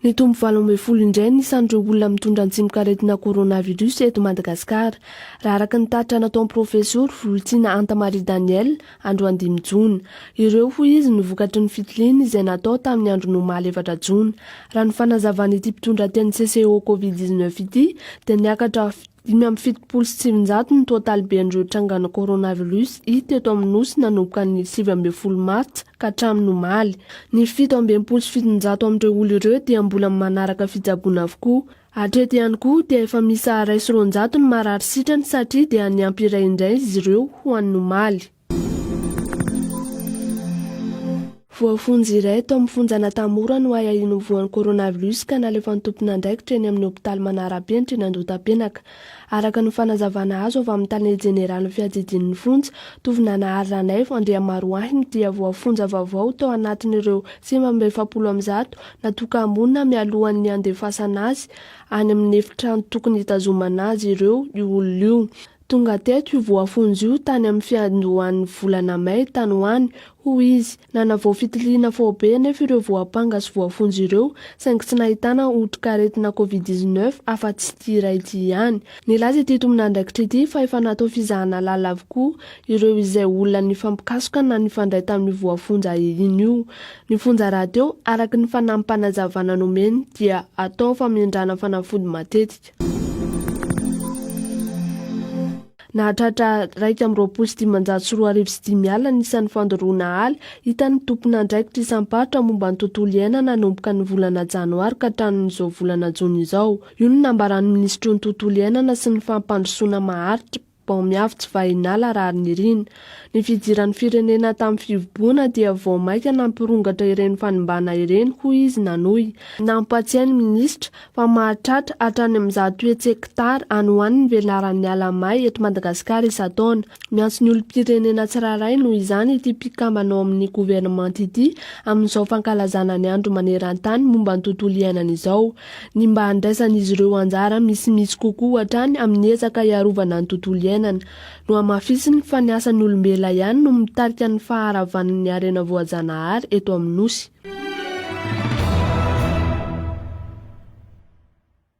Nitombo 18 indray ny isan'ireo olona mitondra ny tsimokaretina coronavirus eto Madagasikara, raha araka ny tatitra nataon'ny Profesora Volontsina Anta Marie Daniel androany dimy jona. Ireo, hoy izy, no vokatry ny fitiliana izay natao tamin'ny andron'ny omaly efatra jona. Raha ny fanazavan'ity mpitondra teny CCO Covid 19 ity dia niakatra 975 ny tontaliben'ireo trangana coronavirus hita eto amin'ny Nosy nanomboka ny 19 martsa ka hatramin'ny omaly. Ny 767 amin'ireo olona ireo dia mbola manaraka fitsaboana avokoa. Hatreto ihany koa dia efa miisa 201 ny marary sitrana satria dia niampy iray indray izy ireo ho an'ny omaly. Voafonja iray tao amin'ny fonjan'Antanimora no ahiahiana ho voan'ny coronavirus ka nalefan'ny tompon'andraikitra eny amin'ny hopitaly Manarapenitra eny Andohatapenaka. Araka ny fanazavana azo avy amin'ny tale jeneralin'ny fiadidian'ny fonja, Tovonanahary Ranaivo Andriamaroahiny dia voafonja vaovao tao anatin'ireo 149 natoka-monina mialohan'ny handefasana azy any amin'ny efitrano tokony hitazomana azy ireo io olona io. Tonga teto io voafonja io tany amin'ny fiandohan'ny volana mey tany ho any, hoy izy. Nanavao fitiliana faobe anefa ireo voampanga sy voafonja ireo, saingy tsy nahitana otrikaretina Covid 19 afa-tsy ity iray ity ihany. Nilaza ity tompon'andraikitra ity fa efa natao fizahana lalina avokoa ireo izay olona nifampikasoka na nifandray tamin'io voafonja ahiahiana io. Ny fonja rahateo, araka ny fanampim-panazavana nomeny dia atao famindrana fanafody matetika. Nahatratra 2521 ny isan'ny fandoroana ala hitan'ny tompon'andraikitra isam-paritra momba ny tontolo iainana nanomboka ny volana janoary ka hatramin'izao volana jona izao. Io no nambaran'ny minisitry ny tontolo iainana sy ny fampandrosoana maharitra, Baomiavitsy Vahinala Raharinirina. Ny fidiran'ny firenena tamin'ny fihibohana dia vao mainka nampirongatra ireny fanimbana ireny, hoy izy nanohy. Nampatsiahy ny minisitra fa mahatratra hatrany amin'ny 100 hektara any ho any ny velaran'ny ala may eto Madagasikara isan-taona. Miantso ny olom-pirenena tsirairay noho izany ity mpikambana ao amin'ny governemanta ity amin'izao fankalazana ny andro maneran-tany momba ny tontolo iainana izao. Ny mba handraisan'izy ireo anjara misimisy kokoa hatrany amin'ny ezaka hiarovana ny tontolo iainana. Nohamafisiny fa ny asan'ny olombelona ihany no mitarika ny faharavan'ny harena voajanahary eto amin'ny Nosy.